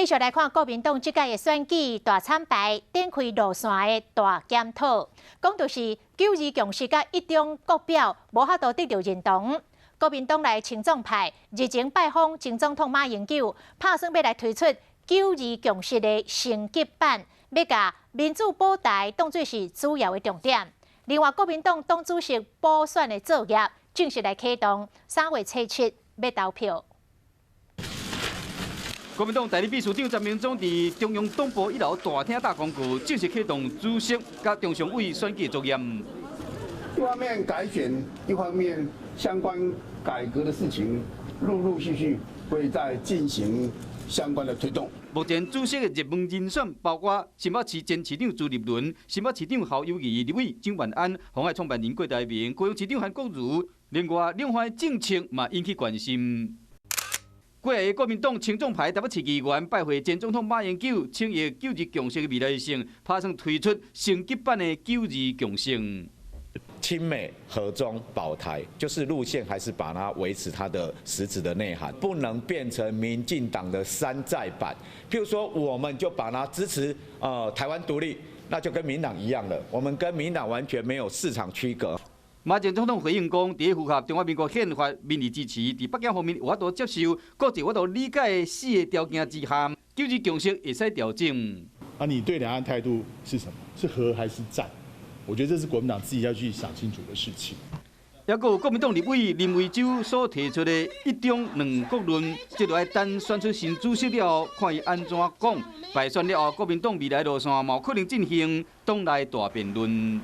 續來看國民黨這屆的選舉大慘敗，展開路線的大檢討，講著是九二共識佮一中各表無法度得著認同。國民黨內青壯派日前拜訪前總統馬英九，拍算欲來推出九二共識的升級版，欲共民主保台當做是主要的重點。另外，國民黨黨主席補選的作業正式來啟動，3月初7欲投票。國民黨代理秘書長張銘宗佇中央黨部一樓大廳大公告，正式啟動主席佮中常委選舉作業。一方面改選，一方面相關改革的事情，陸陸續續會再進行相關的推動。目前主席的熱門人選包括新北市前市長朱立倫、新北市長侯友宜、立委蔣萬安、鴻海創辦人郭台銘、高雄市長韓國瑜，另外兩岸政策嘛引起關心。幾个國民黨青壯派台北市議員拜會前總統馬英九，請益九二共識的未來性，拍算推出升級版的九二共識。親美和中保台，就是路線，還是把它維持它的實質的內涵，不能變成民進黨的山寨版。譬如說，我們就把它支持台灣獨立，那就跟民黨一樣了。我們跟民黨完全沒有市場區隔。馬前總統回應講，佇符合中華民國憲法、民意支持，佇北京方面有法度接受、國際有法度理解的四个條件之下，九二共識會使調整。啊，你對兩岸態度是什麼？是和還是戰？我覺得這是國民黨自己要去想清楚的事情。抑閣有國民黨立委林為洲所提出的一中兩國論，這就愛等選出新主席了後，看伊按怎講。敗選了後，國民黨未來路線嘛有可能進行黨內大辯論。